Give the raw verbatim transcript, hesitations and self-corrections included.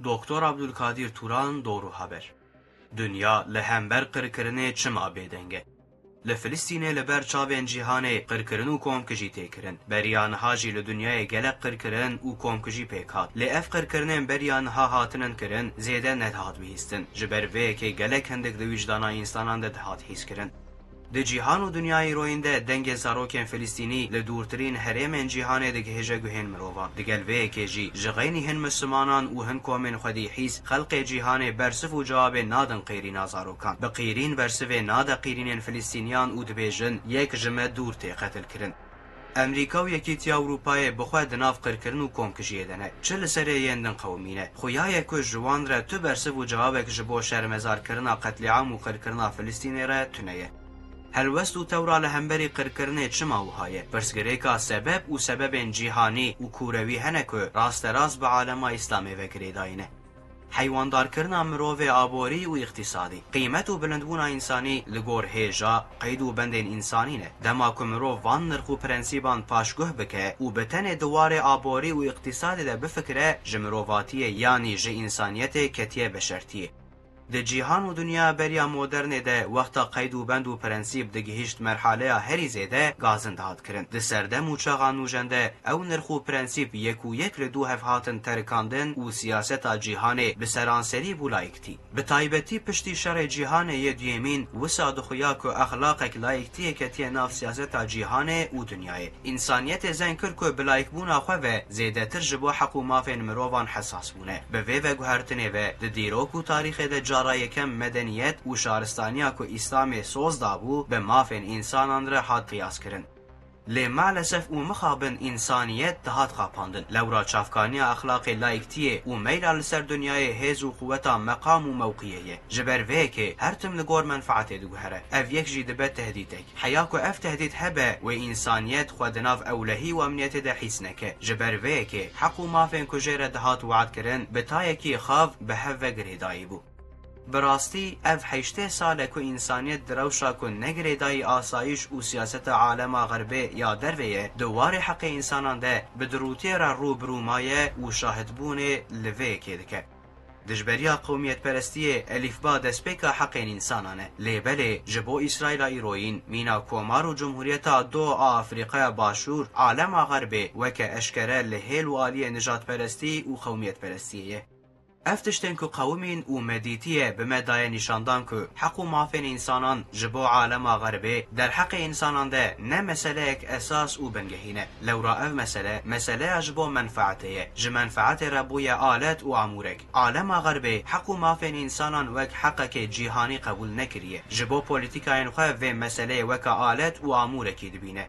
Doktor Abdulkadir Turan, Doğru Haber. Dinya li hember qirkirinê çima bêdeng e? Li Filistînê li ber çavên cîhanê qirkirin û komkijî tê kirin. Beriya niha jî li dinyayê gelek qirkirin û komkijî pêk hat. Lê ev qirkirinên beriya niha hatinin kirin, zêde nedihat bihîstin. Ji ber vê yekê gelek hindik di wîcdana însanan de dihat hîskirin. Di cîhan û dinyayê îroyîn de dengê zarokên Filistînî li dûrtirîn herêmên cîhanê digihêje guhên mirovan. Digel vê yekê jî ji xeynî hin Mislimanan û hin komên xwedî hîs xelqê cîhanê bersiv û cewabê nadin qîrîna zarokan. Bi qîrîn bersivê nade qîrînên Filistîniyan û dibêjin, yek ji me dûr tê qetilkirin. Amerîka û Yekîtiya Ewropayê bi xwe di nav qirkirin û komkijiyê de ne. Çi li serê yên din qewimîne. Xuya ye ku ji wan re tu bersiv û cewabek ji bo şermezarkirina qetlîam û qirkirina Filistînê re tune ye. Helwest û tewra li hemberî qirkirinê çima wiha ye? Pirsgirêka sebeb û sebebên cîhanî û kûrewî hene ku rasterast bi alema Îslamê ve girêdayî ne. Heywandarkirina mirovê aborî û îqtîsadî. Qîmet û bilindbûna însanî li gor hêja, qeyd û bendên însanî ne. Dema ku mirov van nirx û prensîban paşguh bike û bi tenê di warê aborî û îqtîsadê de bifikire, ji mirovatiyê yanî ji însaniyetê ketiye beşertiyê. Di cîhan û dinya beriya modernê de wexta qeyd û bend û prensîp digihîşt merhaleya herî zêde, gazin dihat kirin. Di serdem û çaxa nûjen de ew nirx û prensîp yek û yek li dû hev hatin terikandin û siyaseta cîhanê bi seranserî bû laiktî. Bi taybetî piştî şerê cîhanê yê duyemîn, wisa dixuya ku exlaqek laiktiyê ketiye nav siyaseta cîhanê û dinyayê. Însaniyetê zeng kir ku bi laikbûna xwe ve zêdetir ji bo heq û mafên mirovan hesas bûne. Bi vê veguhertinê ve, di dîrok û tarîxê de cara yekem medeniyet û şaristaniya ku Îslamê soz dabû, bi mafên însanan re hat qiyaskirin. Lê maalesef û mixabin însaniyet dihat xapandin. Lewra çavkaniya exlaqê laiktiyê û meyla li ser dinyayê hêz û quweta meqam û mewqiyê ye. Ji ber vê yekê her tim li gor menfaetê diguhere. Ev yek jî dibe tehdîtek. Heya ku ev tehdît hebe, wê însaniyet xwe di nav ewlehî û emniyetê de hîs neke. Ji ber vê yekê heq û mafên ku jê re dihat we'd kirin, bi tayekî xav bi hev ve girêdayî bû. Bi rastî, ev heştê sal e ku însaniyet di rewşa ku ne girêdayî asayîş û siyaseta alema xerbê ya derve ye, di warê heqê însanan de bi dirûtiyê re rû bi rû maye û şahidbûnê li vê yekê dike. Dijberiya qewmiyetperestiyê elîfba destpêka heqên însanan e. Lê belê, ji bo Îsraîla îroyîn, mîna komar û cumhuriyeta do a Afrîqaya Başûr, alema xerbê weke eşkere li hêl û aliyê nijadperestî û qewmiyetperestiyê ye. Ev tiştên ku qewimîn û me dîtiye, bi me daye nîşandan ku heq û mafên însanan ji bo alema xerbê derheqê însanan de ne meseleyek esas û bingehîn e. Lewra ev mesele, meseleya ji bo menfaetê ye. Ji menfaetê re bûye alet û amûrek. Alema xerbê heq û mafên însanan wek heqekê cîhanî qebûl nekiriye. Ji bo polîtîkayên xwe vê meseleyê weke alet û amûrekî dibîne.